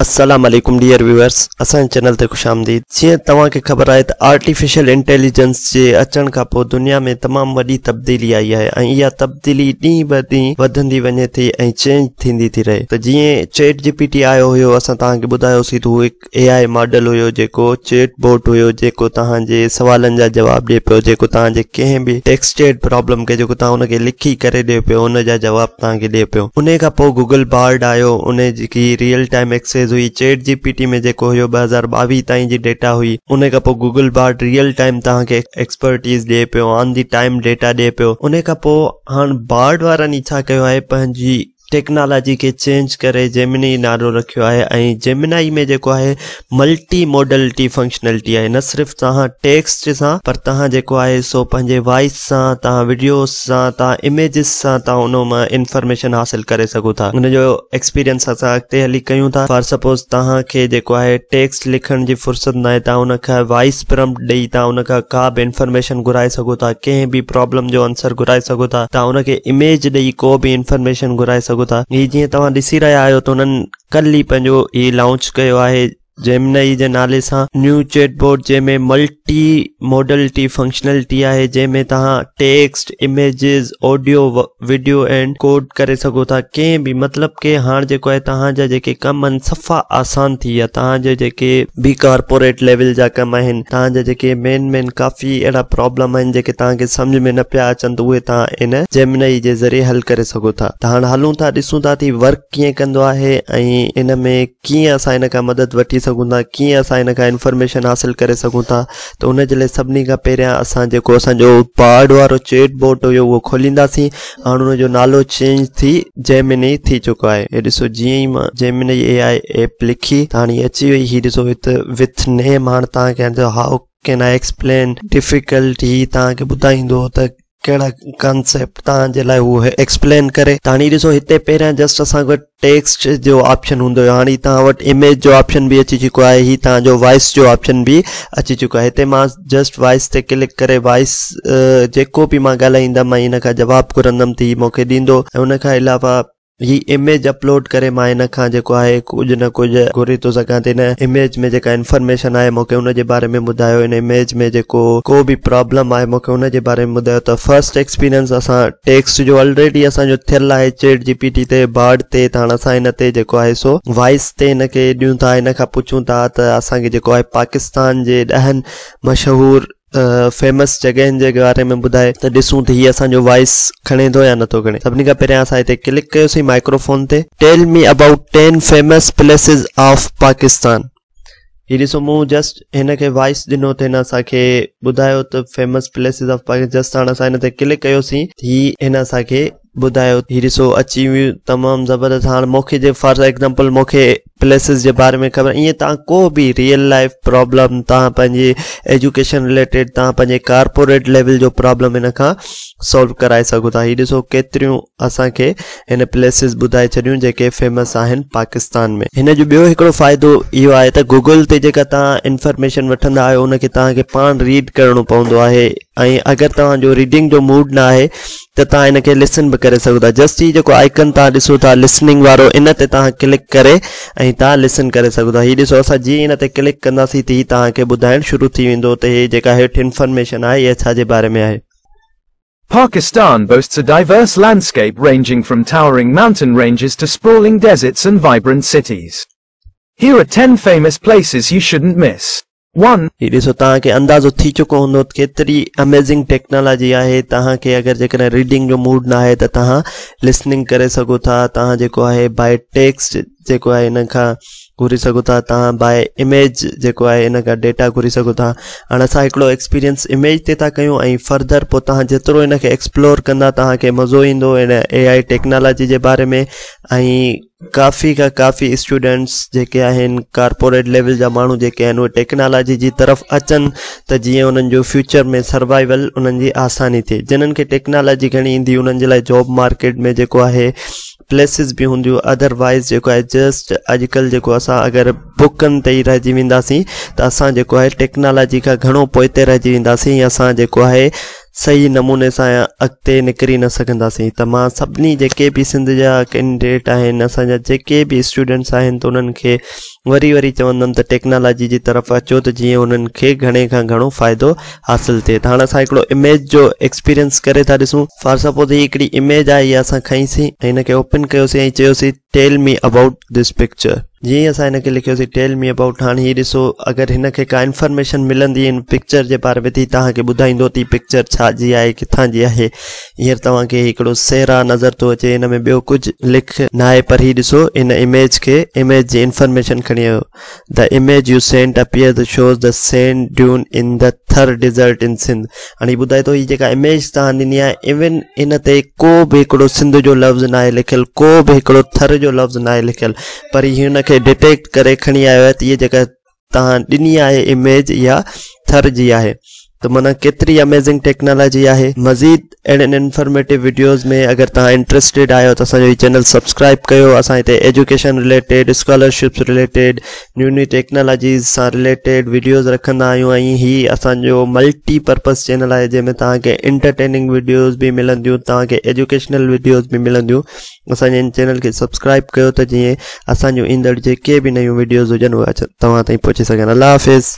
السلام عليڪم dear viewers اسان جي چينل تي خوش آمديد. جيئن توهان کي خبر آهي ته آرٽيفيشل انٽيليجنس جي اچڻ کان پوء دنيا ۾ تمام وڏي تبديلي آئي آهي ۽ اها تبديلي ڏينهن به ڏينهن وڌندي وڃي ٿي ۽ چينج ٿيندي ٿي رهي ته جيئن چيٽ جي پي ٽي آيو هيو اسان توهان کي ٻڌايوسين ته هو هڪ اي I model هيو جيڪو چيٽ بوٽ هيو جيڪو توهان جي سوالن جا جواب ڏي پيو جيڪو توهان جي ڪنهن به ٽيڪسٽيڊ پرابلم کي جيڪو توهان ان کي لکي ڪري ڏي پيو ان جا جواب توهان کي ڏي پيو انهي کان پوء گوگل بارڊ آيو انهي جي ريئل ٽائيم ايڪسيس هئي چيٽ جي پي ٽي ۾ جيڪو هيو 2022 تائين جي ڊيٽا هئي انهي کان پوء گوگل بارڊ ريئل ٽائيم توهان کي ايڪسپرٽيز ڏي پيو آن the time data ڏي پيو انهي کان پوء هاڻ بارڊ وارن ئي ڇا ڪيو آهي پنهنجي ٽيڪنالاجي کي چينج ڪري جيمني نالو رکيو آهي ۽ جيمنائي ۾ جيڪو آهي ملٽي موڊلٽي فنڪشنلٽي آهي نه صرف توهان ٽيڪسٽ سان پر توهان جيڪو آهي سو پنهنجي وائس سان توهان وڊيوز سان توهان اميجز سان توهان ان مان انفارميشن حاصل ڪري سگهو ٿا ان جو ايڪسپيرينس اسان اڳتي هلي ڪيون ٿا فار سپوز توهان کي جيڪو آهي ٽيڪسٽ لکڻ جي فرصت ناهي توهان ان کي وائس پرمپٽ ڏئي توهان ان کان ڪا به انفارميشن گهرائي سگهو ٿا ڪنهن به پرابلم جو آنسر گهرائي سگهو ٿا توهان ان کي اميج ڏئي ڪو به انفارميشن گهرائي سگهو ٿا هي جيئن توهان ڏسي رهيا آهيو ته انهن ڪل ئي پنهنجو هي لانچ ڪيو آهي جيمنائي جي نالي سان نيو چيٽ بوٽ جنهن ۾ ملٽي موڊلٽي فنڪشنلٽي آهي جنهن ۾ توهان text images audio video and code ڪري سگهو ٿا ڪنهن به مطلب ڪي هاڻ جيڪو آهي توهان جا جيڪي ڪم آهن صفا آسان ٿي ويا توهان جا جيڪي به ڪارپوريٽ ليول جا ڪم آهن توهان جا جيڪي مين مين ڪافي اهڙا پرابلم آهن جيڪي توهان کي سمجهه ۾ نه پيا اچن ته اهي توهان ان جيمنائي جي ذريعي حل ڪري سگهو ٿا ته هاڻ هلون ٿا ڏسون ٿا ته هي ورڪ ڪيئن ڪندو آهي ۽ ان ۾ ڪيئن اسان ان کان مدد وٺي سگهون ٿا ڪيئن اسان ان کان انفارميشن حاصل ڪري سگهون ٿا ته ان جي لاء سڀني کان پهريان اسان جيڪو اسان جو بارڊ وارو چيٽ بوٽ هيو اهو کولينداسين هاڻ ان جو نالو چينج ٿي جيمني ٿي چڪو آهي هي ڏسو جيئن ئي مان جيمني اي I app لکي ته هاڻي اچي وئي هي ڏسو وٿ وٿ نيم هاڻ توهان کي how can I explain difficult هي توهان کي ٻڌائيندو ته ڪهڙا ڪانسيپٽ توهان جي لاء هو ايڪسپلين ڪري ته هاڻي ڏسو هتي پهريان جسٽ اسان وٽ ٽيڪسٽ جو آپشن هوندو هيو هاڻي توهان وٽ اميج جو آپشن به اچي چڪو آهي هي توهان جو وائس جو آپشن به اچي چڪو آهي هتي مان جسٽ وائس تي ڪلڪ ڪري وائس جيڪو به مان ڳالهائيندم ۽ ان کان جواب گهرندم ته هي مونکي ڏيندو ۽ ان کان علاوه هي اميج اپلوڊ ڪري مان هن کان جيڪو آهي ڪجهه نه ڪجهه گهري ٿو سگهان ته هن اميج ۾ جيڪا انفارميشن آهي مونکي ان جي باري ۾ ٻڌايو هن اميج ۾ جيڪو ڪو به پرابلم آهي مونکي ان جي باري ۾ ٻڌايو ته فرسٽ ايڪسپيرينس اسان ٽيڪسٽ جو الريڊي اسان جو ٿيل آهي چيٽ جي پي ٽي تي بارڊ تي ته هاڻ اسان هن تي جيڪو آهي سو وائس تي هن کي ڏيون ٿا هن کان پڇون ٿا ته اسان کي جيڪو آهي پاڪستان جي ڏهن مشهور فيمس جڳهين جي باري ۾ ٻڌائي ته ڏسون ته هي اسان جو وائس کڻي ٿو يا نٿو کڻي سڀني کان پهريان اسان هتي ڪلڪ ڪيوسين مائڪروفون تي tell me about 10 famous places of Pakistan هي ڏسو مون جسٽ هن کي وائس ڏنو ته هن اسان کي ٻڌايو ته famous places of Pakistan just هاڻ اسان هن تي ڪلڪ ڪيوسين هي هن اسان کي ٻڌايو هي ڏسو اچي ويون تمام زبردست هاڻ مونکي جي فار ايگزامپل مونکي پليسز جي باري ۾ خبر ائين تان ڪو به ريئل لائف پرابلم تان پنهنجي ايجوڪيشن رليٽيڊ تان پنهنجي ڪارپوريٽ ليول جو پرابلم هن کان سالو ڪرائي سگهو ٿا هي ڏسو ڪيتريون اسان کي هن پليسز ٻڌائي ڇڏيون جيڪي فيمس آهن پاڪستان ۾ هن جو ٻيو هڪڙو فائدو اهو آهي ته گوگل تي جيڪا تان انفارميشن وٺندا آهيو ان کي تان کي پاڻ ريڊ ڪرڻو پوندو آهي ۽ اگر توهان جو ريڊنگ جو موڊ نه آهي ته توهان ان کي لسن به ڪري سگهو ٿا جسٽ هي جيڪو آئيڪن توهان ڏسو ٿا لسننگ وارو ان تي توهان ڪلڪ ڪري ۽ توهان لسن ڪري سگهو ٿا هي ڏسو اسان جيئن ان تي ڪلڪ ڪنداسين ته هي توهان کي ٻڌائڻ شروع ٿي ويندو ته هي جيڪا هيٺ انفارميشن آهي اها ڇا جي باري ۾ آهي. Pakistan boasts a diverse landscape ranging from towering mountain ranges to sprawling deserts and vibrant cities. Here are 10 famous places you shouldn't miss. 1. هي ڏسو توهان کي اندازو ٿي چڪو هوندو ته ڪيتري اميزنگ ٽيڪنالاجي آهي توهان کي اگر جيڪڏهن ريڊنگ جو موڊ نه آهي ته توهان لسننگ ڪري سگهو ٿا توهان جيڪو آهي بائي ٽيڪسٽ جيڪو آهي ان کان گهري سگهو ٿا توهان بائي اميج جيڪو آهي ان کان ڊيٽا گهري سگهو ٿا هاڻي اسان هڪڙو ايڪسپيرينس اميج تي ٿا ڪيون ۽ فردر پوء توهان جيترو ان کي ايڪسپلور ڪندا توهان کي مزو ايندو ان اي I technology جي باري ۾ ۽ ڪافي کان ڪافي اسٽوڊنٽس جيڪي آهن ڪارپوريٽ ليول جا ماڻهو جيڪي آهن اهي ٽيڪنالاجي جي طرف اچن ته جيئن انهن جو فيوچر ۾ سروائيول انهن جي آساني ٿئي جنن کي ٽيڪنالاجي گهڻي ايندي انهن جي لاء جاب مارڪيٽ ۾ جيڪو آهي پليسز به هونديون ادر وائز جيڪو آهي جسٽ اڄڪلهه جيڪو اسان اگر بڪن تي ئي رهجي وينداسين ته اسان جيڪو آهي ٽيڪنالاجي کان گهڻو پوئتي رهجي وينداسين اسان جيڪو آهي صحيح نموني سان اڳتي نڪري نه سگهنداسين ته مان سڀني جيڪي به سنڌ جا ڪينڊيڊيٽ آهن اسان جا جيڪي به اسٽوڊنٽس آهن ته انهن کي وري وري چوندم ته ٽيڪنالاجي جي طرف اچو ته جيئن انهن کي گهڻي کان گهڻو فائدو حاصل ٿئي ته هاڻ اسان هڪڙو اميج جو ايڪسپيرينس ڪري ٿا ڏسون فار سپوز هي هڪڙي اميج آهي اها اسان کنئيسين ۽ هن کي اوپن ڪيوسين ۽ چيوسين tell me about this picture جيئن ئي اسان هن کي لکيوسين ٽيل مي ابائوٽ هاڻي هي ڏسو اگر هن کي ڪا انفارميشن ملندي هن پڪچر جي باري ۾ ته هي توهان کي ٻڌائيندو ته هي پڪچر ڇا جي آهي ڪٿان جي آهي هينئر توهان کي هڪڙو صحرا نظر ٿو اچي هن ۾ ٻيو ڪجهه لک ناهي پر هي ڏسو هن اميج کي اميج جي انفارميشن کڻي آيو The image you sent appears shows the sand dune in the Thar desert in Sindh هاڻي هي ٻڌائي ٿو هي جيڪا اميج توهان ڏني آهي ايون ان تي ڪو به هڪڙو سنڌ جو لفظ ناهي لکيل ڪو به هڪڙو ٿر جو لفظ ناهي لکيل پر هي هن کي ڊيٽيڪٽ ڪري کڻي آيو آهي ته هي جيڪا توهان ڏني آهي اميج اها ٿر جي آهي ته معنيٰ ڪيتري اميزنگ ٽيڪنالاجي آهي. مزيد اهڙين انفارميٽو وڊيوز ۾ اگر توهان انٽريسٽيڊ آهيو ته اسان جو هي چينل سبسڪرائب ڪيو اسان هتي education related scholarships related new new technologies سان رليٽيڊ وڊيوز رکندا آهيون ۽ هي اسان جو ملٽي پرپز چينل آهي جنهن ۾ توهان کي انٽرٽيننگ وڊيوز به ملنديون توهان کي ايجوڪيشنل وڊيوز به ملنديون اسان جي هن چينل کي سبسڪرائب ڪيو ته جيئن اسان جون ايندڙ جيڪي به نيون وڊيوز هجن اهي توهان تائين پهچي سگهن الله حافظ.